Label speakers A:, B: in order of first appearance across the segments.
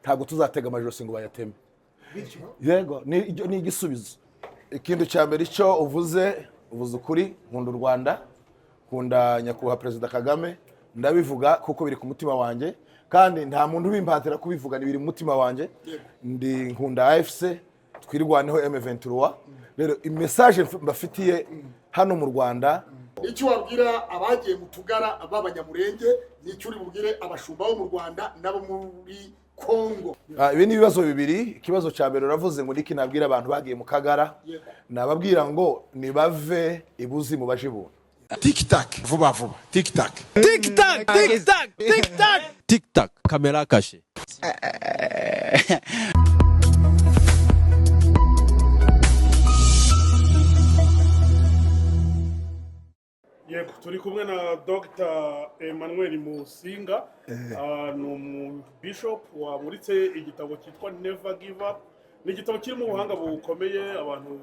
A: Ntabwo tuzatega amajosi ngo bayateme. Yego, ni igisubizo. Ikintu cya mbere icyo uvuze, uvuze ukuri. Nkunda u Rwanda, nkunda Nyakubahwa Perezida Kagame. Ndabivuga kuko biri ku mutima wanjye, kandi nta muntu ubimpatira kubivuga, ni biri mu mutima wanjye. Ndi nkunda AFC, Twirwaneho, M23. Rero message mbafitiye hano mu Rwanda,
B: Icyo wabwira abagiye mu tugara b'Abanyamurenge, n'icyo uri bubwire abashumba bo mu Rwanda n'abo muri Kongo?
A: Ibi ni ibibazo bibiri. Ikibazo cya mbere uravuze ngo niki nabwira abantu bagiye mu kagara? Nababwira ngo nibave ibuzimu baje ibuntu.
C: Tic tac, vuba vuba, tic tac.
D: Tic tac, tic tac, tic tac.
E: Tic tac, caméra cachée.
F: Yego, turi kumwe na Dr Emmanuel Musinga. Ni umubishop wamuritse igitabo cyitwa Never Give Up. Ni igitabo kirimo ubuhanga bukomeye abantu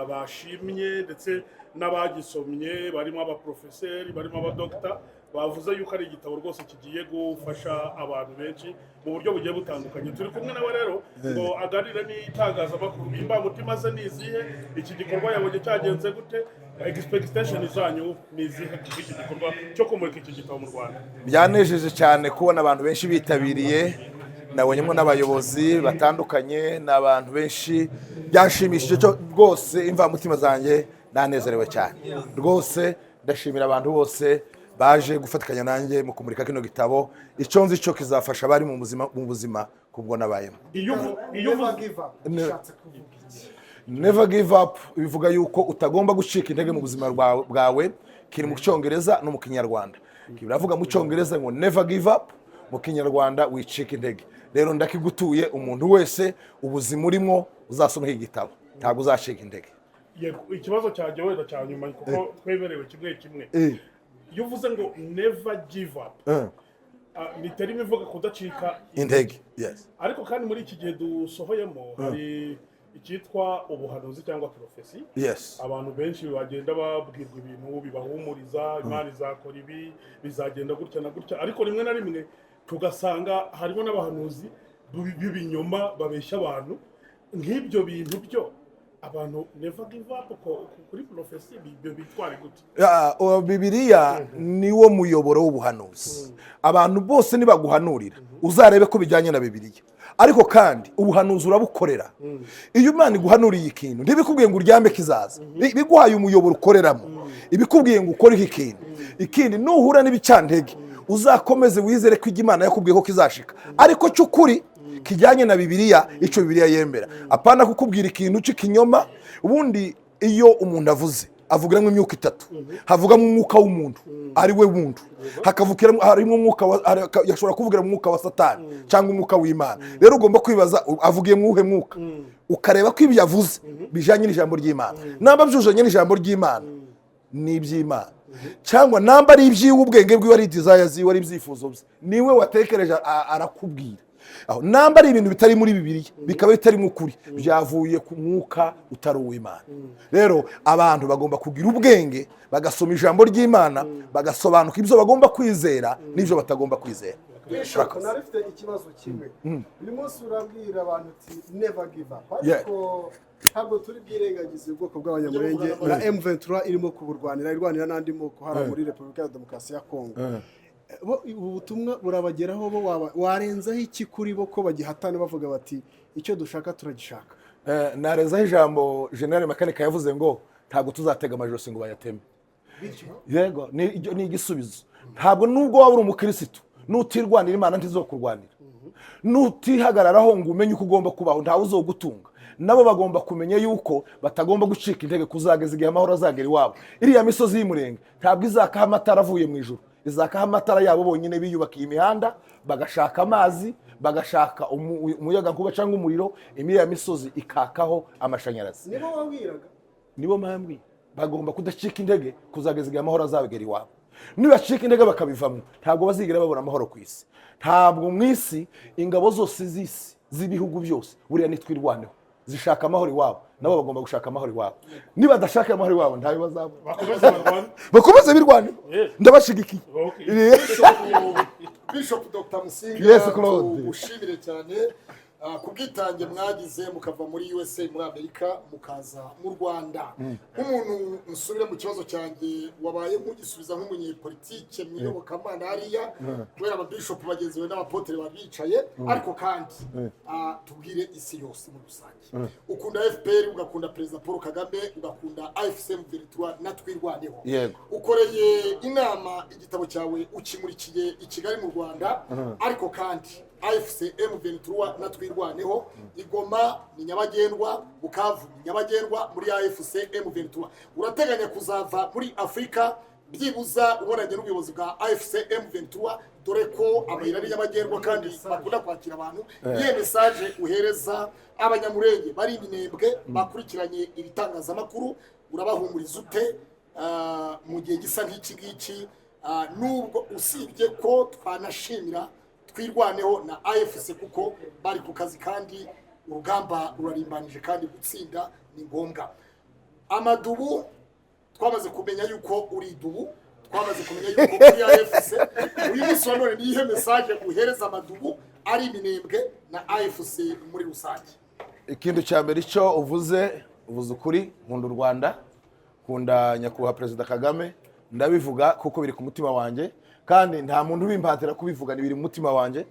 F: bashimye, ndetse n'abagisomye barimo abaprofeseri, barimo abadogita, bavuze yuko ari igitabo rwose kigiye gufasha abantu benshi mu buryo bugiye butandukanye. Turi kumwe nawe rero ngo aganire n'itangazamakuru. Imbamutima ze ni izihe? Iki gikorwa yabonye cyagenze gute? Expectation zanyu ni izihe kuri iki gikorwa cyo kumurika iki gitabo mu Rwanda?
A: Byanejeje cyane kubona abantu benshi bitabiriye. Nabonyemo n'abayobozi batandukanye n'abantu benshi. Byanshimishije cyo rwose, imvamutima zanjye nanezerewe cyane rwose. Ndashimira abantu bose baje gufatikanya nanjye mu kumurika kino gitabo. Icyo nzi cyo kizafasha abari mu buzima kubwo nabayemo.
F: Iyo
G: Never
F: uvuze
G: give up ushatse kuvuga iki?
A: Never give up bivuga yuko utagomba gucika intege mu buzima bwawe. Kiri mu Cyongereza no mu Kinyarwanda. Biravuga mu Cyongereza ngo "Never give up", mu Kinyarwanda "Wicika intege". Rero ndakigutuye, umuntu wese ubuzima urimo, uzasoma iki gitabo, ntabwo uzacika intege.
F: Yego, ikibazo cyanjye wenda cya nyuma, kuko twemerewe kimwe kimwe. Iyo uvuze ngo "never give up", ni term ivuga kudacika
A: intege, yes.
F: Ariko kandi muri iki gihe dusohoyemo hari icyitwa ubuhanuzi cyangwa prophecy. Abantu benshi bagenda babwirwa ibintu bibahumuriza: Imana izakora ibi, bizagenda gutya na gutya. Ariko rimwe na rimwe tugasanga harimo n'abahanuzi b'ibinyoma babeshya abantu. Nk'ibyo bintu byo abantu never give up kuri prophecy, ibyo bitwara gute?
A: Bibiliya niwo muyoboro w'ubuhanuzi. Abantu bose nibaguhanurira, uzarebe ko bijyanye na Bibiliya. Ariko kandi ubuhanuzi urabukorera. Iyo Imana iguhanuriye ikintu, ntibikubwiye ngo uryame kizaza. Biguhaye umuyoboro ukoreramo, ibikubwiye ngo ukore iki kintu. Ikindi, nuhura n'ibicantege, uzakomeze wizere ko ibyo Imana yakubwiye ko kizashika, ariko cy'ukuri kijyanye na Bibiliya, icyo Bibiliya yemera, apana kukubwira ikintu cy'ikinyoma. Ubundi iyo umuntu avuze, avugiramo imyuka itatu. Havugamo umwuka w'umuntu, ari we muntu, hakavukiramo, harimo umwuka yashobora kuvugira mu mwuka wa Satani cyangwa umwuka w'Imana. Rero ugomba kwibaza avugiye mu wuhe mwuka, ukareba ko ibyo yavuze bijyanye n'ijambo ry'Imana. Namba byuzanye n'ijambo ry'Imana, ni iby'Imana, cyangwa namba ari iby'iwe, ubwenge bwiwe, ari desire ziwe, ari ibyifuzo bye, niwe watekereje arakubwira. Aho namba ari ibintu bitari muri Bibiliya, bikaba bitarimo ukuri, byavuye ku mwuka utari uw'Imana. Rero abantu bagomba kugira ubwenge, bagasoma ijambo ry'Imana, bagasobanuka ibyo bagomba kwizera n'ibyo batagomba kwizera.
G: Bishop,
A: Murakoze.
G: nari mfite ikibazo kimwe. Uyu munsi urabwira abantu uti "Never give up", ariko ntabwo turi bwirengagize ubwoko bw'Abanyamurenge na M23 irimo kuburwanira, irwanira n'andi moko hariya muri Repubulika ya Demokarasi ya Kongo. Bo ubu butumwa burabageraho? Bo warenzaho iki kuri bo ko bagihatana bavuga bati "Icyo dushaka turagishaka"?
A: Narezaho ijambo General Makanika yavuze ngo ntabwo tuzatega amajosi ngo bayateme. Yego, ni igisubizo. Ntabwo, nubwo waba uri umukirisitu, nutirwanira Imana ntizokurwanira. Nutihagararaho ngo umenye uko ugomba kubaho, ntawe uzogutunga. Nabo bagomba kumenya yuko batagomba gucika intege kuzageza igihe amahoro azagera iwabo. Iriya misozi y'Umurenge ntabwo izakaho amatara avuye mu ijuru, izakaho amatara yabo bonyine biyubakiye imihanda, bagashaka amazi, bagashaka umuyagankuba cyangwa umuriro, iriya misozi ikakaho amashanyarazi.
G: Nibo wabwiraga?
A: Nibo mpamvu bagomba kudacika intege kuzageza igihe amahoro azabagera iwabo. Nibacika intege bakabivamo, ntabwo bazigera babona amahoro ku isi. Ntabwo mu isi, ingabo zose z'isi, z'ibihugu byose, buriya nitwirwaneho zishaka amahoro iwabo, nabo bagomba gushaka amahoro iwabo. Nibadashaka amahoro iwabo, ntayo bazabona.
F: Bakomeze barwane.
A: Bakomeze birwaneho. Ndabashigikiye.
F: Okay.
B: Bishop Dr Musinga,
A: Yes, Claude.
B: tugushimire cyane ku bwitange mwagize mukava muri USA, muri Amerika, mukaza mu Rwanda. Nk'umuntu, nsubire mu kibazo cyanjye, wabaye nk'ugisubiza nk'umunyepolitike mu iyobokamana hariya, kubera ababishopu bagenzi bawe n'abapotere babicaye. Ariko kandi tubwire isi yose muri rusange, ukunda FPR, ugakunda Perezida Paul Kagame, ugakunda AFC M23 na Twirwaneho.
A: Yego.
B: Ukoreye inama, igitabo cyawe ukimurikiye i Kigali mu Rwanda. Ariko kandi AFC M23 na Twirwaneho, Igoma ni nyabagendwa, Bukavu ni nyabagendwa muri AFC M23. Urateganya kuzava muri Afurika byibuza ubonanye n'ubuyobozi bwa AFC M23, dore ko amayira ari nyabagendwa kandi bakunda kwakira abantu. Niyo message uhereza Abanyamurenge bari iminembwe bakurikiranye ibitangazamakuru? Urabahumuriza ute mu gihe gisa nk'iki ngiki? Nubwo usibye ko twanashimira Twirwaneho na AFC kuko bari ku kazi kandi urugamba rurarimbanije kandi gutsinda ni ngombwa. Amadubu twamaze kumenya yuko uri idubu, twamaze kumenya yuko uri AFC. Uyu munsi wa none, niyihe message uhereza amadubu ari iminembwe na AFC muri rusange?
A: Ikintu cya mbere, icyo uvuze, uvuze ukuri. Nkunda u Rwanda, nkunda Nyakubahwa Perezida Kagame. Ndabivuga kuko biri ku mutima wanjye, kandi nta muntu ubimpatira kubivuga, ni biri mu mutima wanjye.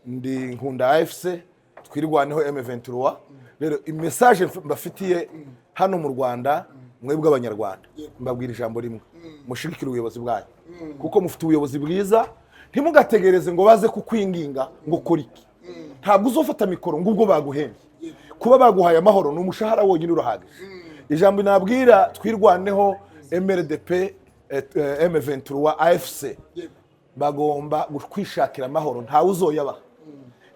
A: Ndi nkunda AFC, Twirwaneho, M23. Rero message mbafitiye hano mu Rwanda, mwebwe Abanyarwanda, mbabwira ijambo rimwe: mushigikire ubuyobozi bwanyu, kuko mufite ubuyobozi bwiza. Ntimugategereze ngo baze kukwinginga ngo ukore iki. Ntabwo uzofata mikoro ngo ubwo baguhembye. Kuba baguhaye amahoro ni umushahara wonyine urahagije. Ijambo nabwira Twirwaneho, MRDP, M23, AFC, bagomba kwishakira amahoro, ntawe uzoyabaha.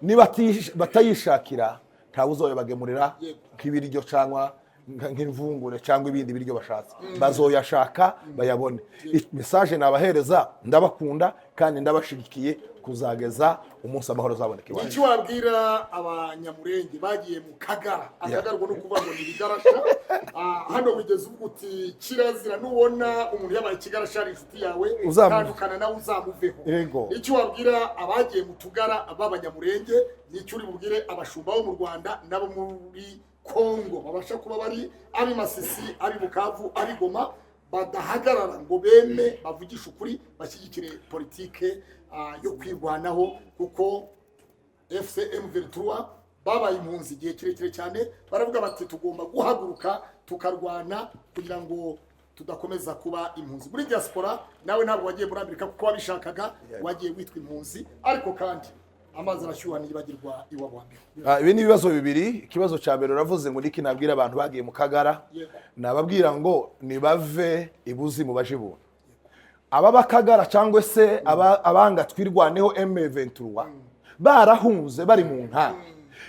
A: Niba batayishakira, ntawe uzoyabagemurira nk'ibiryo cyangwa nk'imvungure cyangwa ibindi biryo bashatse. Bazoyashaka bayabone. Message nabahereza, ndabakunda kandi ndabashigikiye kuzageza umunsi amahoro azaboneka iwacu.
B: Icyo wabwira Abanyamurenge bagiye mu Kagara, akagarwa no kuvuga ngo ni ibigarasha. Hano wigeze uvuga uti kirazira, nubona umuntu yabaye ikigarasha ari inshuti yawe, tandukana nawe, uzamuveho.
A: Yego.
B: Icyo wabwira abagiye mu tugara b'Abanyamurenge, nicyo uri bubwire abashumba bo mu Rwanda n'abo muri Kongo babasha kuba bari abi Masisi, abi Bukavu, abi Goma, badahagarara ngo beme bavugishe ukuri, bashyigikire politike yo kwirwanaho, kuko AFC M23 babaye impunzi igihe kirekire cyane, baravuga bati tugomba guhaguruka tukarwana kugira ngo tudakomeza kuba impunzi muri diaspora. Nawe ntabwo wagiye muri Amerika kuko wabishakaga, wagiye witwa impunzi. Ariko kandi amazi arashyuha, ntiyibagirwa iwabo wa mbere.
A: Ibi ni ibibazo bibiri. Ikibazo cya mbere uravuze ngo niki nabwira abantu bagiye mu Kagara? Nababwira ngo nibave ibuzimu baje ibuntu. Aba bakagara cyangwa se abanga Twirwaneho, M23, barahunze bari mu nkambi,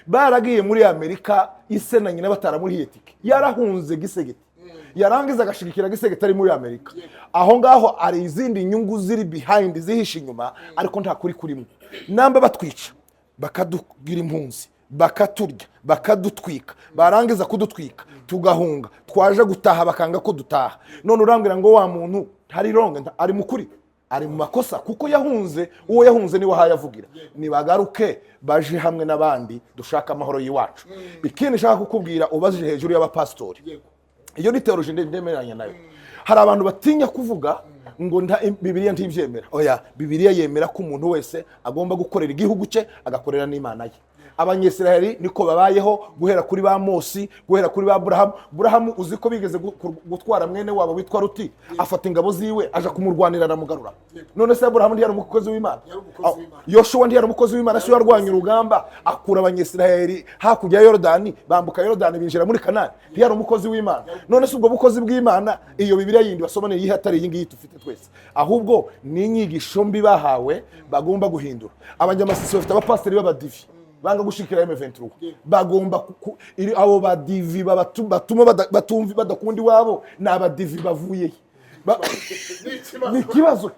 A: baragiye muri Amerika ise na nyina bataramurihiye tike, yarahunze Gisegeti, yarangiza agashigikira Gisegeti ari muri Amerika. Aho ngaho hari izindi nyungu ziri behind, zihishe inyuma, ariko nta kuri kurimo. Namba batwica, bakadugira impunzi, bakaturya, bakadutwika, barangiza kudutwika tugahunga, twaje gutaha bakanga ko dutaha, none urambwira ngo wa muntu ntari wrong, ari mu kuri, ari mu makosa, kuko yahunze uwo yahunze niwe ahaye avugira. Nibagaruke baje hamwe n'abandi, dushaka amahoro y'iwacu. Ikindi nshaka kukubwira, ubajije hejuru y'abapasitori, iyo ni théologie ndemeranya nayo. Hari abantu batinya kuvuga ngo Bibiliya ntibyemera. Oya, Bibiliya yemera ko umuntu wese agomba gukorera igihugu cye, agakorera n'Imana ye. Abanyisiraheli niko babayeho guhera kuri ba Mosi, guhera kuri ba Burahamu. Burahamu uzi ko bigeze gutwara mwene wabo witwa Ruti, afata ingabo ziwe aja kumurwanira, aramugarura. None se Aburahamu ntiyari umukozi w'Imana?
B: Yari umukozi w'Imana.
A: Yoshuwa ntiyari umukozi w'Imana? Si we warwanya urugamba akura Abanyisiraheli hakurya ya Yorodani, bambuka Yorodani binjira muri Kanani? Ntiyari umukozi w'Imana? None se ubwo bukozi bw'Imana, iyo Bibiliya yindi basoma ni iyihe atari iyi ngiyi dufite twese? Ahubwo ni inyigisho mbi bahawe bagomba guhindura. Abanyamasisi bafite abapasiteri b'abadivi banga gushikira M23. Bagomba abo badivi batuma batumva, badakunda iwabo, ni abadivi bavuye he? Ni ikibazo.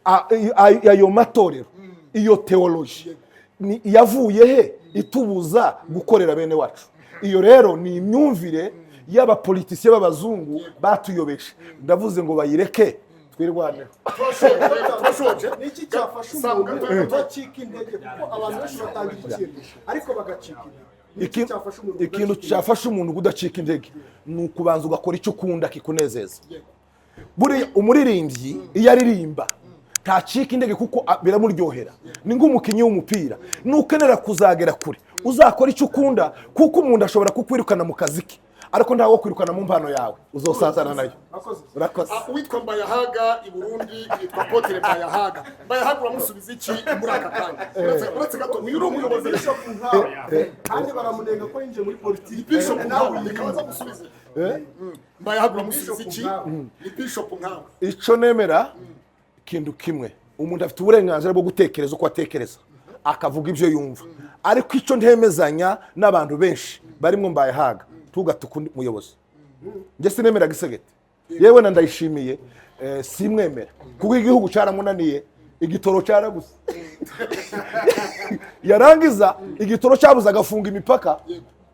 A: Ayo matorero, iyo théologie ni yavuye he itubuza gukorera bene wacu? Iyo rero ni imyumvire y'abapolitisiye b'abazungu batuyobeshe. Ndavuze ngo bayireke. Twirwaneho.
B: Turashoje, turashoje.
G: Ni iki cyafasha
B: Saba
G: umuntu
B: gatoya.
G: kudacika intege? Kuko abantu benshi batangira ikintu ariko bagacika intege. Ni iki cyafasha umuntu
A: Ikintu
G: kudacika intege?
A: Cyafasha umuntu kudacika intege ni ukubanza ugakora icyo ukunda kikunezeza. Buriya umuririmbyi iyo aririmba ntacika intege kuko biramuryohera. Ni nk'umukinnyi w'umupira, nukenera kuzagera kure uzakora icyo ukunda, kuko umuntu ashobora kukwirukana mu kazi ke, ariko ntawe wo kwirukana mu mpano yawe uzosazana nayo. Urakoze.
B: Ah, uwitwa Mbayahaga i Burundi, yitwa Apotre Mbayahaga. Mbayahaga, uramusubiza iki muri aka kanya? Uretse gato, uyu ni umuyobozi.
G: Bishop nkawe, kandi baramunenga ko yinjiye muri politiki.
B: Bishop
G: Nawe
B: nkawe, reka baza musubize. Mbayahaga, uramusubiza iki? Ni bishop nkawe.
A: Icyo nemera, ikintu kimwe, umuntu afite uburenganzira bwo gutekereza uko atekereza, akavuga ibyo yumva. Ariko icyo ntemezanya n'abantu benshi barimo Mbayahaga, ntugatuke undi muyobozi. Njye sinemera Tshisekedi, yewe na Ndayishimiye simwemera, kuko igihugu cyaramunaniye, igitoro cyarabuze, yarangiza igitoro cyabuze agafunga imipaka,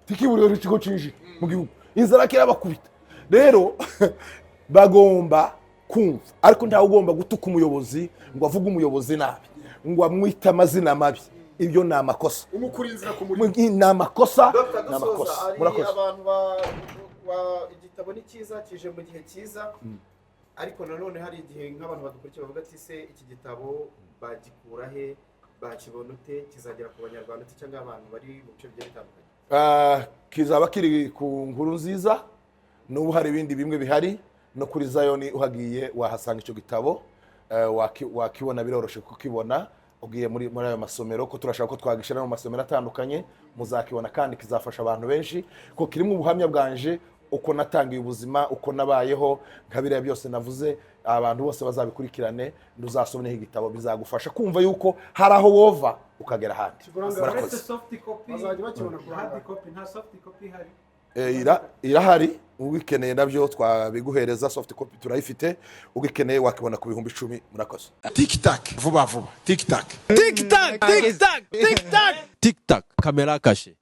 A: tikiburiwe ikigo cinjira mu gihugu, inzara kirabakubita. Rero bagomba kumva, ariko ntawe ugomba gutuka umuyobozi, ngo avuge umuyobozi nabi, ngo amwite amazina mabi. Ibyo ni amakosa.
B: Umukuri inzira ku murimo.
A: Ni amakosa.
H: Dr.
A: Ni
H: Dusoza,
A: amakosa.
H: hari
A: Murakoze.
H: abantu igitabo ni cyiza, kije mu gihe cyiza, ariko nanone hari igihe nk'abantu badukurikiye bavuga ati: "Se iki gitabo bagikura he? Bakibona ute? Kizagera ku Banyarwanda ute cyangwa abantu bari mu bice bigiye bitandukanye?"
A: Ah, kizaba kiri ku Nkuru Nziza. N'ubu hari ibindi bimwe bihari no kuri Zayoni, uhagiye wahasanga icyo gitabo. Wakibona, biroroshye kukibona ugiye muri ayo masomero, ko turashaka ko twagishyira mu masomero atandukanye. Muzakibona kandi kizafasha abantu benshi, ko kirimo ubuhamya bwanje, uko natangiye ubuzima, uko nabayeho, nka biriya byose navuze. Abantu bose bazabikurikirane. Ntuzasome igitabo, bizagufasha kumva yuko hari aho wova ukagera ahandi.
D: Uretse
A: Murakoze.
D: soft copy,
G: Bazajya bakibona ku
D: hard
G: ruhande.
D: copy, nta soft copy ihari?
A: Irahari, ugikeneye nabyo twabiguhereza. Soft copy turayifite, ugikeneye wakibona ku 10,000. Murakoze.
C: Tic tac, vuba vuba, tic tac.
D: Tic tac, tic tac, tic tac.
E: Tic tac, caméra cachée.